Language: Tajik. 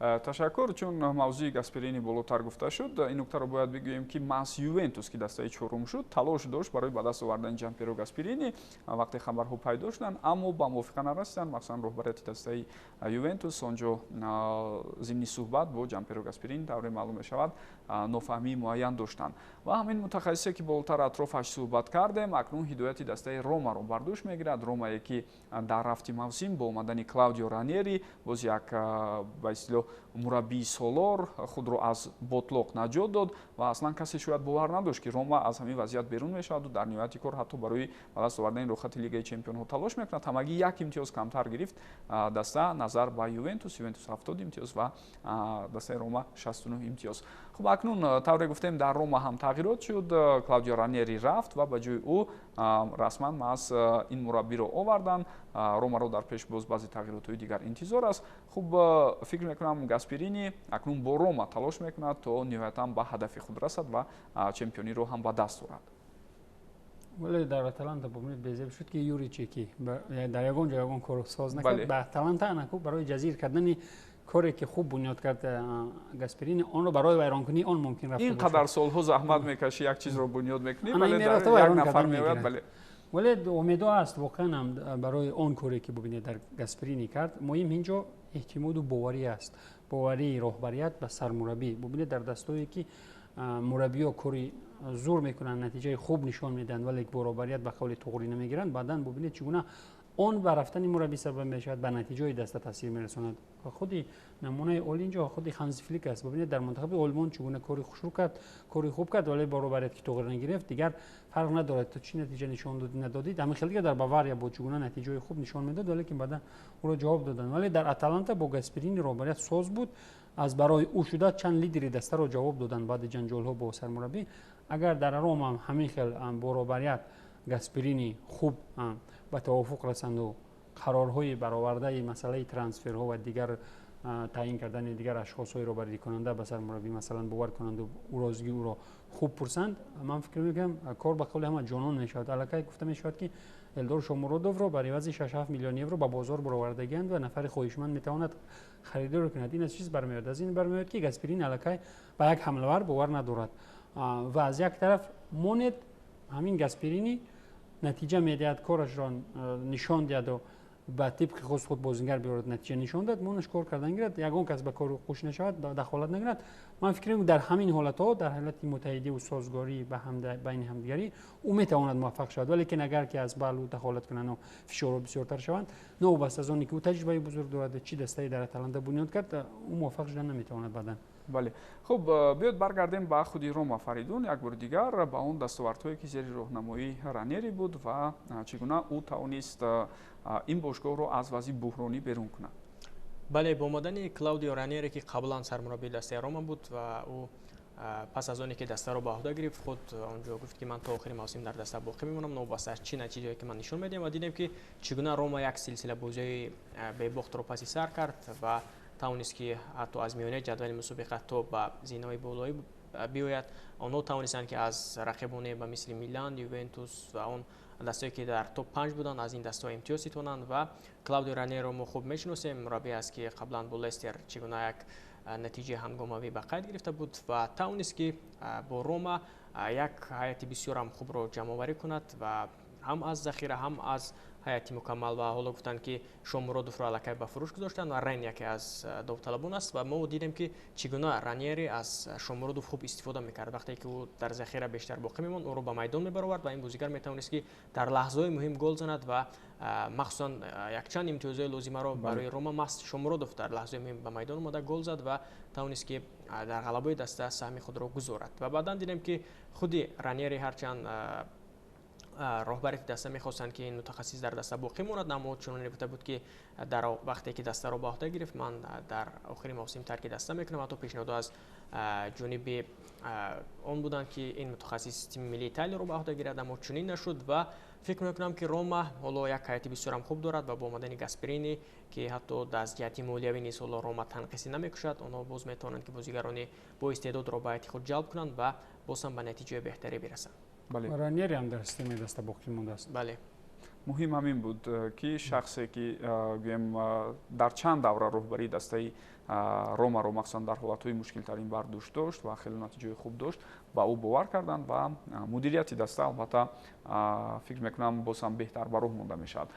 Ташаккур. Чун мавзӯи Гасперини болотар гуфта шуд, ин нуктаро бояд бигӯем, ки маҳз Ювентус, ки дастаи чорум шуд, талош дошт барои ба даст овардани Ҷампиеро Гасперини, вақте хабарҳо пайдо шуданд, аммо ба мувофиқа нарасиданд. Махсусан роҳбарияти дастаи Ювентус он ҷо зимни суҳбат бо Ҷампиеро Гасперини, тавре маълум мешавад, нофаҳмии муайян доштанд. Ва ҳамин мутахассисе, ки болотар атрофаш суҳбат кардем, акнун ҳидояти дастаи Ромаро бар дӯш мегирад. Ромае, ки дар рафти мавсим бо омадани Клаудио Ранери, боз як ба истилоҳ мураббии солор, худро аз ботлоқ наҷот дод. Ва аслан касе шояд бовар надошт, ки Рома аз ҳамин вазъият берун мешаваду дар ниҳояти кор ҳатто барои ба даст овардани роҳхати Лигаи чемпионҳо талош мекунад. Ҳамагӣ як имтиёз камтар гирифт даста назар ба Ювентус. Ювентус 70 имтиёз ва дастаи Рома 69 имтиёз. Хуб, акнун, тавре гуфтем, дар Рома ҳам тағйирот шуд. Клаудио Ранери рафт ва ба ҷои ӯ расман маҳз ин мураббиро оварданд. Ромаро дар пеш боз баъзе тағйиротҳои дигар интизор аст. Хуб, фикр мекунам, Гасперини акнун бо Рома талош мекунад, то ниҳоятан ба ҳадафи худ расад ва чемпиониро ҳам ба даст орад. Вале дар Аталанта, бубинед, безеб шуд, ки Юриче, ки дар ягон ҷо ягон кору соз накард, ба Аталанта анаку барои ҷазир кардани коре, ки хуб бунёд кард Гасперини, онро барои вайронкунии он мумкин рафта. Ин қадар солҳо заҳмат мекашӣ, як чизро бунёд мекунӣ, вале як нафар меояд, бале. Вале умедо аст воқеан ҳам барои он коре, ки, бубинед, дар Гасперини кард. Муҳим ин ҷо эътимоду боварӣ аст, боварии роҳбарият ба сармураббӣ. Бубинед, дар дастое, ки мураббиё кори зур мекунанд, натиҷаи хуб нишон медиҳанд, вале бо роҳбарият ба қавли туғрӣ намегиранд, баъдан бубинед, чӣ гуна он ба рафтани мураббӣ сабаб мешавад, ба натиҷаи даста таъсир мерасонад. Худи намунаи оли инҷо худи Ханси Флик аст. Бубинед, дар мунтахаби Олмон чӣ гуна кори хушрӯ кард, кори хуб кард, вале бо роҳбарият ки туғрӣ нагирифт, дигар фарқ надорад, ту чӣ натиҷа нишон додӣ, надодӣ. Ҳамин хел дигар дар Бавария бо чӣ гуна натиҷаи хуб нишон медод, валекин баъдан ӯро ҷавоб доданд. Вале дар Аталанта бо Гасперини роҳбарият соз буд, аз барои ӯ шуда чанд лидери дастаро ҷавоб доданд баъди ҷанҷолҳо бо сармураббӣ. Агар дар Рома ҳамин хел бо роҳбарият Гасперини хуб ба тавофуқ расанду қарорҳои баровардаи масъалаи трансферҳо ва дигар таъин кардани дигар ашхосҳои роҳбаридикунанда ба сармураббӣ, масалан, бовар кунанду розигии ӯро хуб пурсанд, ман фикр мекунам, кор ба қавли ҳама ҷонон мешавад. Аллакай гуфта мешавад, ки Элдор Шомуродовро бар ивази 6-7 миллион евро ба бозор баровардагианд ва нафари хоҳишманд метавонад харидорӣ кунад. Ин аз чиз бармеояд? Аз ин бармеояд, ки Гасперини аллакай ба як ҳамлавар бовар надорад. Ва аз як тараф монед, ҳамин Гасперини натиҷа медиҳад, корашро нишон диҳаду ба тибқи хост худ бозингар биёрад, натиҷа нишон дад, монаш кор кардан гирад, ягон кас ба кори қуш нашавад, дахолат нагирад. Ман фикр мекунам, дар ҳамин ҳолатҳо, дар ҳолати муттаҳидиву созгорӣ байни ҳамдигарӣ, ӯ метавонад муваффақ шавад. Валекин агар ки аз баълу дахолат кунанду фишорҳо бисёртар шаванд, новобаста аз оне ки ӯ таҷрибаи бузург дорад, чӣ дастае дар Аталанта бунёд кард, ӯ муваффақ шудан наметавонад баъдан. Бале, хуб, биёед баргардем ба худи Рома, Фаридун, як бори дигар ба он дастовардҳое, ки зери роҳнамоии Ранери буд ва чӣ гуна ӯ тавонист ин бошгоҳро аз вазъи буҳронӣ берун кунад. Бале, бо омадани Клаудио Ранере, ки қаблан сармураббии дастаи Рома буд ва ӯ пас аз оне ки дастаро ба ӯҳда гирифт, худ онҷо гуфт, ки ман то охири мавсим дар даста боқӣ мемонам, новобаста аз чӣ натиҷае ки ман нишон медиҳам. Ва дидем, ки чӣ гуна Рома як силсила бозиҳои бебохтро паси сар кард ва тавонист, ки ҳатто аз миёнаи ҷадвали мусобиқа то ба зинаҳои болоӣ биёяд. Онҳо тавонистанд, ки аз рақибоне ба мисли Милан, Ювентус ва он дастое, ки дар топ 5 буданд, аз ин дастаҳо имтиёз ситонанд. Ва Клаудио Ранеро мо хуб мешиносем, мураббие аст, ки қаблан бо Лестер чӣ гуна як натиҷаи ҳангомавӣ ба қайд гирифта буд ва тавонист, ки бо Рома як ҳайати бисёрам хубро ҷамъоварӣ кунад ва ҳам аз захира, ҳам аз ҳайати мукаммал. Ва ҳоло гуфтанд, ки Шомуродовро аллакай ба фурӯш гузоштанд ва Рен яке аз довталабон аст. Ва мо дидем, ки чӣ гуна Раньери аз Шомуродов хуб истифода мекард. Вақте ки ӯ дар захира бештар боқӣ мемонд, ӯро ба майдон мебаровард ва ин бозигар метавонист, ки дар лаҳзаҳои муҳим гол занад ва махсусан якчанд имтиёзҳои лозимаро барои Рома маҳз Шомуродов дар лаҳзаи муҳим ба майдон омада, гол зад ва тавонист, ки дар ғалабаи даста саҳми худро гузорад. Ва баъдан дидем, ки худи Раньери, ҳарчанд роҳбарияти даста мехостанд, ки ин мутахассис дар даста боқӣ монад, аммо чуноне гуфта буд, ки дар вақте ки дастаро ба ӯҳда гирифт, ман дар охири мавсим тарки даста мекунам. Ҳатто пешниҳодҳо аз ҷониби он буданд, ки ин мутахассис тими миллии Италияро ба ӯҳда гирад, аммо чунин нашуд. Ва фикр мекунам, ки Рома ҳоло як ҳайати бисёрам хуб дорад ва бо омадани Гасперини, ки ҳатто аз ҷиҳати молиявӣ низ ҳоло Рома танқисӣ намекушад, онҳо боз метавонанд, ки бозигарони боистеъдодро ба ҳайати худ ҷалб кунанд ва боз ҳам ба натиҷаи беҳтаре бирасанд. Раньери ҳам дар системаи даста боқӣ мондааст. Бале. Муҳим ҳамин буд, ки шахсе, ки гӯем, дар чанд давра роҳбарии дастаи Ромаро махсусан дар ҳолатҳои мушкилтарин бар дӯш дошт ва хеле натиҷаҳои хуб дошт, ба ӯ бовар карданд ва мудирияти даста, албатта, фикр мекунам, боз ҳам беҳтар ба роҳ монда мешавад.